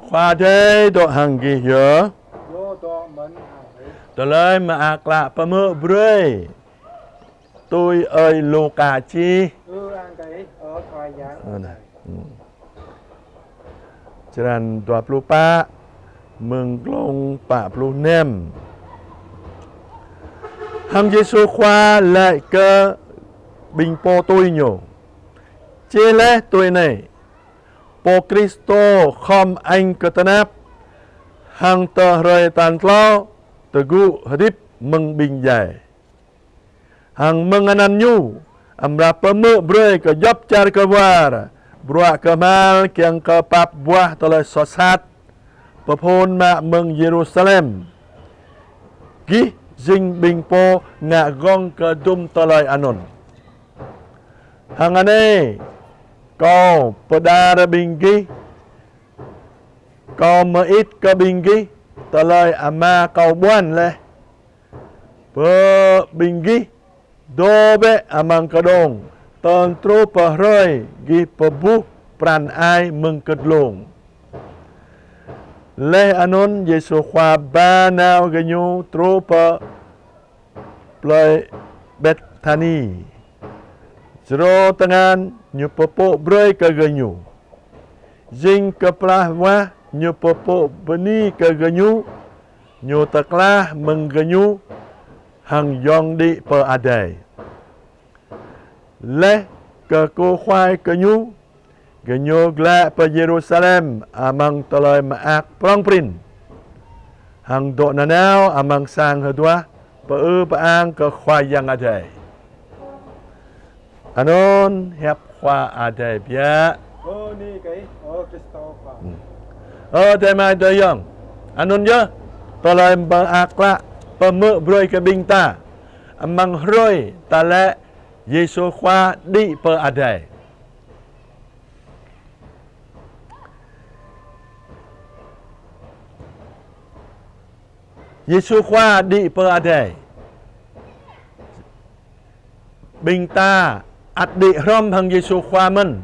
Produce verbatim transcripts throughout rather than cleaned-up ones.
Khua Adai dŏ hăng gih yơh. Yơh dŏ mơ̆n hăng ih. Tơlơi Mơak Klă pơhmư̆ brơi tui ơi Luka čih. Ư-ang kơ ih, ơ Khua Yang. Ơ, anai. Hmm. Črăn dua pluh pă, mơ̆ng glông pă pluh năm. Hăng Yêsu Khua laĭ kơ ƀing pô tui Ñu: Čih laih tui anai: Pô Kristô khŏm añ kơ tơnap, hăng tơ hrơi tal klâo tơgŭ hơdip mơ̆ng ƀing djai. Hăng mơ̆ng anăn Ñu, amra pơhmư̆ brơi kơ djŏp čar kơwar bruă kơhma̱l kiăng kơ pap buah tơlơi soh sat, pơphun mă mơ̆ng Yêrusalem. Gih jing ƀing pô ngă gơ̆ng kơ dŭm tơlơi anŭn. Hăng anai, Kâo pơđar ƀing gih, Kâo mơit kơ ƀing gih tơlơi Ama Kâo ƀuăn laih. Bơ ƀing gih dŏ bĕ amăng kơđông, tơl truh pơ hrơi gih pơbuh pran ai mơ̆ng kơdlông. Laih anŭn Yêsu Khua ba nao gơñu truh pơ plơi Bethani. Črô tơngan Ñu pơpŭ brơi kơ gơñu. Jing kơplah wah Ñu pơpŭ bơni kơ gơñu, Ñu tơklah mơ̆ng gơñu hăng yŏng đĭ pơ adai. Laih kơkuh huai kơ Ñu, gơñu glaĭ pơ Yêrusalem amăng tơlơi mơak prŏng prin, hăng dŏ nanao amăng sang hơduah pơư pơang kơ Khua Yang Adai. Anŭn hiăp Khua Adai biă. Bơni kơ Ih, ơ Kristô Khua. Hmm. Ơ adơi amai ayŏng, anŭn yơh tơlơi Mơak Klă pơhmư̆ brơi kơ ƀing ta amăng hrơi ta laĭ Yêsu Khua đĭ pơ adai. Yêsu Khua đĭ pơ adai. Ƀing ta ăt đĭ hrŏm hăng Yêsu Khua mơ̆n.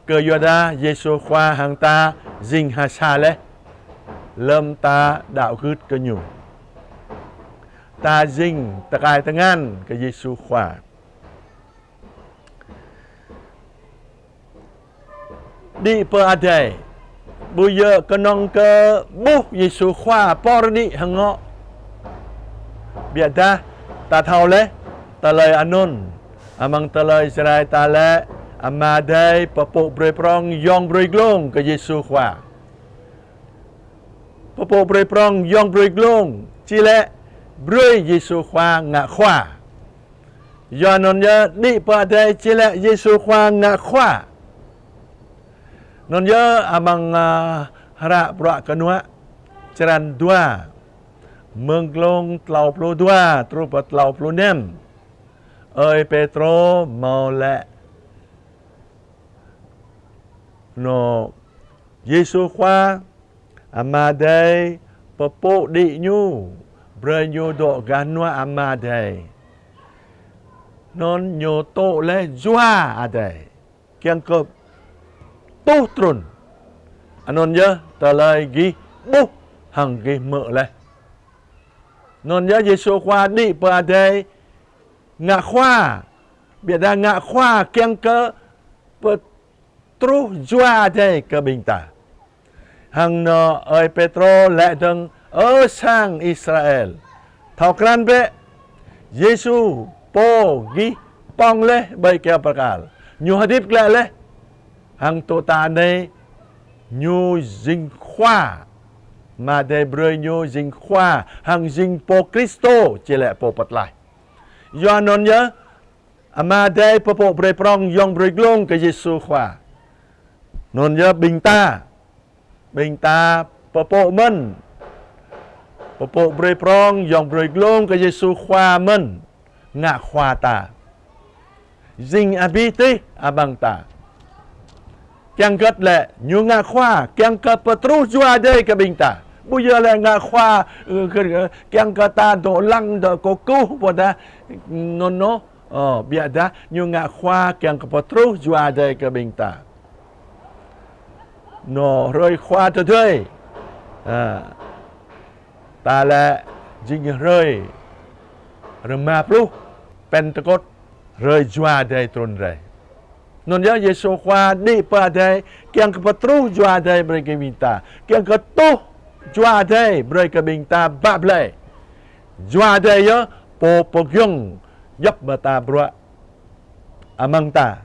Kơ yua dah Yêsu Khua hăng ta jing ha sa laih lơ̆m ta đaŏ gưt kơ Ñu. Ta jing tơkai tơngan kơ Yêsu Khua. Đĭ pơ adai, ƀu djơ̆ kơnơ̆ng kơ ƀuh Yêsu Khua pơr đĭ hơngŏ. Biă dah ta thâo laih tơlơi anŭn amăng tơlơi Jrai ta laĭ: Ama Adai pơpŭ brơi prŏng yŏng brơi glông kơ Yêsu Khua. Pơpŭ brơi prŏng yŏng brơi glông či laĭ brơi Yêsu Khua ngă khua. Yua anŭn yơh đĭ pơ adai či laĭ Yêsu Khua ngă khua. Anŭn yơh amăng, a, hră Bruă Kơnuă črăn dua, mơ̆ng glông klâo pluh dua truh pơ klâo pluh năm. Ơi Pêtrô hmâo laĭ nô Yêsu Khua, Ama Adai pơpŭ đĭ Ñu, brơi Ñu dŏ gah hnuă Ama Adai. Anŭn Ñu tŭ laih Jua Adai kiăng kơ tuh trŭn. Anŭn yơh tơlơi gih ƀuh hăng gih hmư̆ laih. Anŭn yơh Yêsu Khua đĭ pơ adai ngă khua, biă dah ngă khua kiăng kơ pơtruh Jua Adai kơ ƀing ta. Hăng nô ơi Pêtrô laĭ dơ̆ng: Ơ sang Israel, thâo krăn bĕ, Yêsu pô gih pŏng laih ƀơi kơyâo pơkal, Ñu hơdip glaĭ laih. Hăng tŭ ta anai Ñu jing Khua. Ama Adai brơi Ñu jing Khua hăng jing Pô Kristô, či laĭ Pô Pơtlaih. Yua anŭn yơh, Ama Adai pơpŭ brơi prŏng yŏng brơi glông kơ Yêsu Khua. Anŭn yơh ƀing ta, ƀing ta pơpŭ mơ̆n, pơpŭ brơi prŏng yŏng brơi glông kơ Yêsu Khua mơ̆n, ngă khua ta. Jing abih tih amăng ta. Kiăng kơ laĭ Ñu ngă khua, kiăng kơ pơtruh Jua Adai kơ ƀing ta. Ƀu djơ̆ laĭ ngă khua, ơ, kơ, kơ, kiăng kơ ta dŏ lăng dŏ kơkuh, ƀôdah, anŭn nô. Ơ, biă dah Ñu ngă khua kiăng kơ pơtruh Jua Adai kơ ƀing ta. Nô hrơi Khua tơdơi. A, ta lĕ jing hrơi rơma pluh Pentekôt, hrơi Jua Adai trŭn rai. Anŭn yơh Yêsu Khua đĭ pơ adai, kiăng kơ pơtruh Jua Adai brơi kơ ƀing ta, kiăng kơ tuh Jua Adai brơi kơ ƀing ta bă blai. Jua Adai yơh pô pơgiŏng djŏp mơta bruă amăng ta.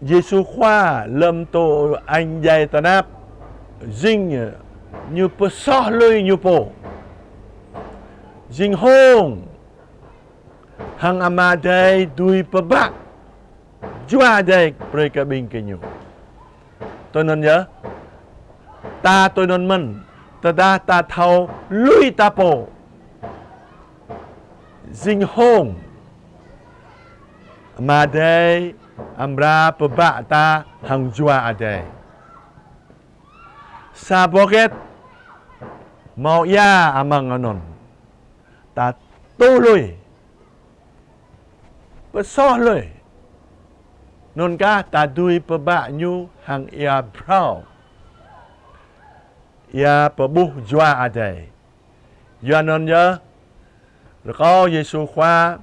Yêsu Khua lơ̆m tŭ añ djai tơnap, jing ñu pơsoh lui ñu pô. Jing hông hăng Ama Adai dưi pơbă Jua Adai brơi kơ ƀing gơñu. Tui anŭn yơh, ta tui anŭn mơ̆n, tơdah ta thâo lui ta pô, jing hông Ama Adai amra pơbă ta hăng Jua Adai. Sa boh hơget hmâo ia amăng anŭn? Ta tuh lui, pơsoh lui. Anŭn kah ta dưi pơbă ñu hăng ia phrâo, ia pơƀuh Jua Adai. Yua anŭn yơh, rơkâo Yêsu Khua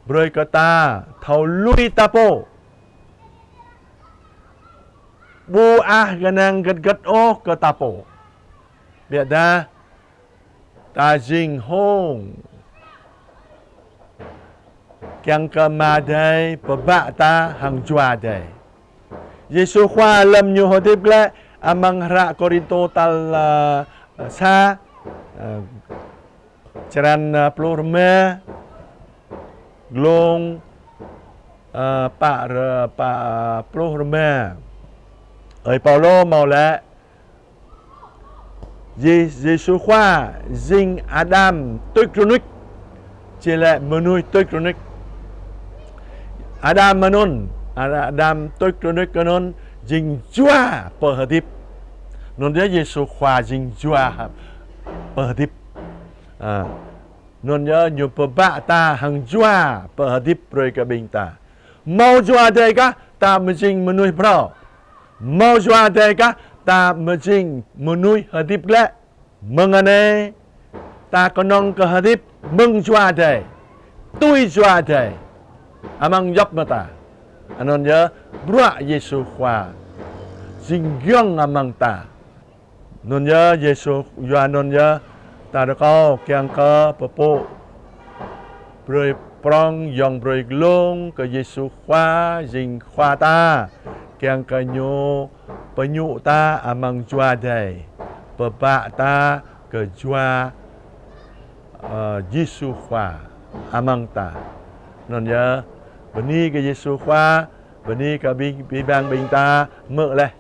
brơi kơ ta thâo lui ta pô, ƀu ăh gơnang gơ̆t gơ̆t ôh kơ ta pô. Biă dah ta jing hông kiăng kơ Ama Adai pơbă ta hăng Jua Adai. Yêsu Khua lơ̆m ñu hơdip glaĭ, amăng hră Kôrintô tal, a, sa, a, črăn, a, pluh rơma, glông, a, pă rơ-, pă, a, pluh rơma. Ơi Paulô hmâo laĭ, Yê-, Yêsu Khua jing Adam tuč rơnuč, či lĕ mơnuih tuč rơnuč. Adam anŭn, A-, Adam tuč rơnuč anŭn jing Jua pơhơdip. Anŭn yơh Yêsu Khua jing Jua pơhơdip. A, anŭn yơh ñu pơbă ta hăng Jua pơhơdip brơi kơ ƀing ta. Hmâo Jua Adai kah ta mơjing mơnuih phrâo. Hmâo Jua Adai kah ta mơjing mơnuih hơdip glaĭ. Mơ̆ng anai, ta kơnơ̆ng kơ hơdip mơ̆ng Jua Adai, tui Jua Adai amăng djŏp mơta. Anŭn yơh bruă Yêsu Khua jing giŏng amăng ta. Anŭn yơh Yêsu, yua anŭn yơh ta rơkâo kiăng kơ pơpŭ brơi prŏng, yŏng brơi glông kơ Yêsu Khua jing Khua ta, kiăng kơ ñu pơñŭ ta amăng Jua Adai, pơbă ta kơ Jua, ơ, Yêsu Khua amăng ta. Anŭn yơh, bơni kơ Yêsu Khua, bơni kơ ƀing, ƀing bang ƀing ta hmư̆ laih.